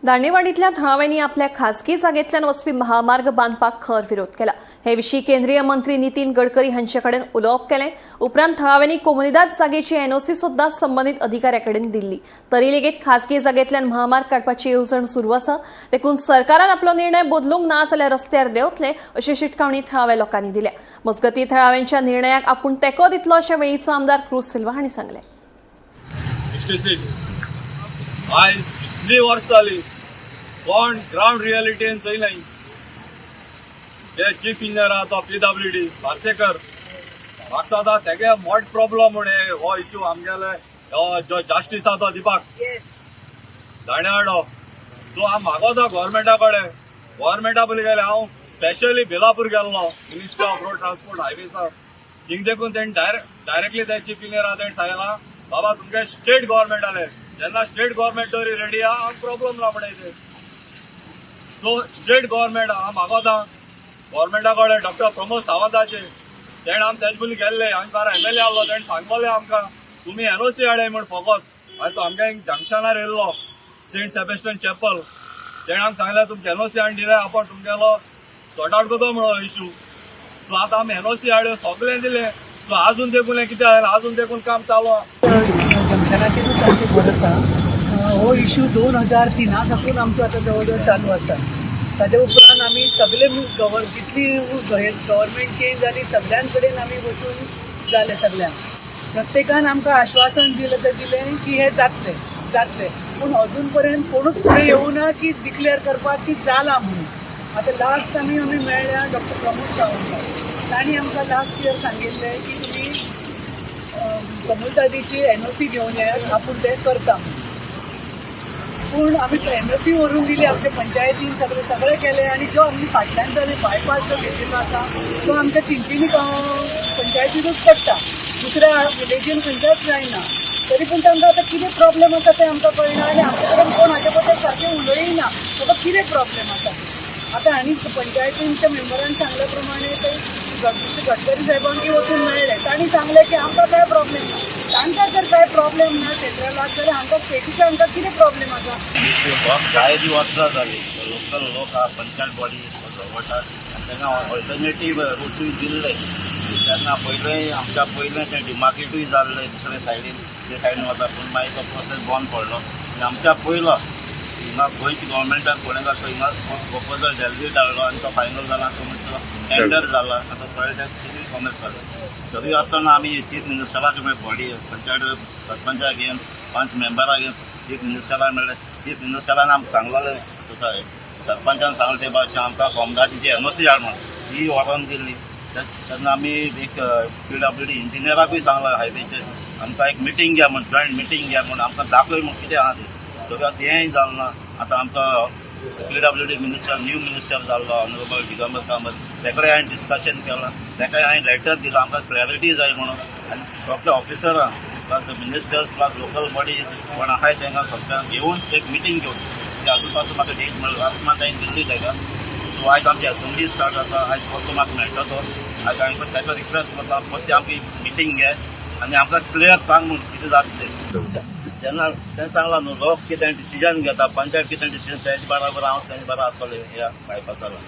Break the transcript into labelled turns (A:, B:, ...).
A: दांडेवाडीतल्या थळाव्यांनी आपल्या खासगी जागेंतल्यान वचपी महामार्ग बांदपाक खर विरोध केला. हे विशीं केंद्रीय मंत्री नितीन गडकरी हांचे कडेन उलोवप केलें. उपरांत थळाव्यांनी कोमुनिदाद जागेची एनओसी सुद्दां संबंदीत अधिकाऱ्या कडेन दिल्ली. तरी लेगीत खासगी जागेंतल्यान महामार्ग काडपाची येवजण सुरू आसा. देखून सरकारान आपलो निर्णय बदलूंक ना जाल्यार रस्त्यार देंवतले, अशी शिटकावणी थळाव्या लोकांनी दिल्या. मजगतीं, थळाव्यांच्या निर्णयाक आपूण तेंको दितलो, अशें वेळीचो आमदार क्रूज सिल्वा हांणी सांगलें.
B: 66. आयज इतली वर्स जाली, कोण ग्रावंड रियलिटीन चोयलाय. ते चीफ इंजिनियर आहा तो पीडब्ल्यूडी पार्सेकर. म्हाका आतां तेगे मोठ प्रॉब्लम म्हण हे हो इशू आमगेले हो जो जास्टीस आहा तो दिपाक दांडेवाडो. सो हांव मागोता गव्हर्मेंटा कडेन. गव्हर्मेंटा पयलीं गेले हांव, स्पेशली बेलापूर गेल्लो, मिनिस्ट्री ऑफ रोड ट्रान्सपोर्ट हायवेसा. थिंग देखून तेणी डायरेक्टली ते चीफ इंजिनियर आहा तेणी सांगला, बाबा, तुमगे स्टेट गव्हर्मेंट आले जेन्ना स्टेट गव्हर्मेंट तरी रेडी आहा, हांव प्रॉब्लम ना म्हणटा ते. सो स्टेट गव्हर्मेंट हांव मागोता गव्हर्मेंटा कडेन, डॉक्टर प्रमोद सावंताचे. तेणे आमी तेजे पयलीं गेल्ले, आमी बारा एमएलए आहलो. तेणे सांगलेले आमकां, तुमी एनओसी हाडे म्हण फकत. आनी तो आमगे जंक्शनार येयल्लो, सेंट सेबेस्टन चॅपल. तेणे आमकां सांगलें, तुमकां एनओसी हाडून दिले, आपण तुमगेलो सॉर्ट आउट करतो म्हणून इशू. सो आतां आमी एनओसी हाडल्यो, सगळें दिलें. सो आजून देखून हें कितें जालें, आजून देखून काम चालू आहा.
C: जंक्शनाचेरूच आमचें घर आसा. हो इशू 2003 साकून आमचो आतां जवळ जवळ चालू आसा. ताजे उपरांत आमी सगळे जितली गव्हर्मेंट चेंज जाली, सगळ्यां कडेन आमी वचून जाले. सगळ्यांक, प्रत्येकान आमकां आश्वासन दिलें तें दिलें की हें जातलें, जातलें. पूण अजून पर्यंत कोणूच फुडें येवना की डिक्लेअर करपाक की जालां म्हणून. आतां लास्ट आमी मेळ्ळ्या डॉक्टर प्रमोद सावंताक. तांणी आमकां लास्ट इयर सांगिल्लें की तुमी कमुलदादीची एनओसी घेवन येयात, आपूण तें करता म्हणून. पूण आमी एनओसी व्हरून दिली, आमच्या पंचायतीन सगळें सगळें केलें. आनी जो आमी फाटल्यान जो आमी बायपास जो घेतिल्लो आसा, तो आमच्या चिंचिनी पंचायतीनूच पडटा, दुसऱ्या विलेजीन खंयच्याच जायना. तरी पूण तांकां आतां कितें प्रॉब्लेम आसा तें आमकां कळना आनी आमचे कडेन कोण हाचे बद्दल सारकें उलयना, बाबा कितें प्रॉब्लेम आसा ते. आतां हांणी पंचायतींच्या मेंबरान सांगल्या प्रमाणे ते गडकरी साहेबांकी वचून मेळ्ळे. तांणी सांगलें की आमकां कांय प्रॉब्लेम ना. तांकां जर कांय प्रॉब्लेम ना सेंट्रलाक, जाल्यार हांकां स्टेटीच्या हांकां कितें प्रॉब्लेम आसा?
D: जायती वर्सां जाली, लोकल लोक आहा, पंचायत बॉडी गव्हर्मेंटाक आनी तांकां ऑल्टरनेटीव रुटूय दिल्ले तेन्ना. पयलें आमच्या पयलें तें डिमार्केटूय जाल्लें दुसरे सायडीन, ते सायडीन वता. पूण मागीर तो प्रोसेस बंद पडलो आनी आमच्या पयलो हिंगा गोंयच्या गव्हर्मेंटान कोणें तो हिंगा प्रपोजल डेल्ही धाडलो आनी तो फायनल जाला. तो म्हणटा टेंडर जाला. आतां सगळें तें सिवील कॉमर्स जालें. तरी आसतना आमी चीफ मिनिस्टराक बॉडी, पंचायत सरपंचाक घेवन, पांच मेंबराक घेवन चीफ मिनिस्टराक मेळ्ळे. चीफ मिनिस्टरान आमकां सांगलेलें, तसो सरपंचान सांगलें ते भाशेन आमकां कोमदादीची एनओसी हाड म्हणून. ती व्हरोन दिली. तेन्ना आमी एक पीडब्ल्यूडी इंजिनियराकूय सांगलां, हायवेचेर आमकां एक मिटींग घ्या म्हण, जॉयंट मिटींग घ्या म्हूण, आमकां दाखय म्हूण कितें आहा तें. सगळ्याक तेंय जालें ना. आतां आमकां पीडब्ल्यूडी मिनिस्टर, न्यू मिनिस्टर जाल्लो ऑनरेबल दिगंबर कामत, तेकडे हांवें डिस्कशन केलां. तेकाय हांवें लेटर दिलां, आमकां क्लॅरिटी जाय म्हणून. आनी सगळे ऑफिसरां plus ministers plus local body कोण आहाय, तांकां सगळ्यांक घेवन एक मिटींग घेवन. ती अजून पासून म्हाका डेट मेळ्ळी, लास्ट मंथ हांवें दिल्ली ताका. सो आयज आमची असेंब्ली स्टार्ट जाता. आयज परतो म्हाका मेळटा तो. आयज हांवें ताका रिक्वेस्ट करता, परती आमची मिटींग घे आनी आमकां क्लियर सांग म्हूण कितें जाता तें. तेन्ना तें सांगलां न्हू, लोक कितें डिसिजन घेता, पंचायत कितें डिसिजन, तेजे बराबर हांव तेजे बराबर आसतलें ह्या बायपासाला.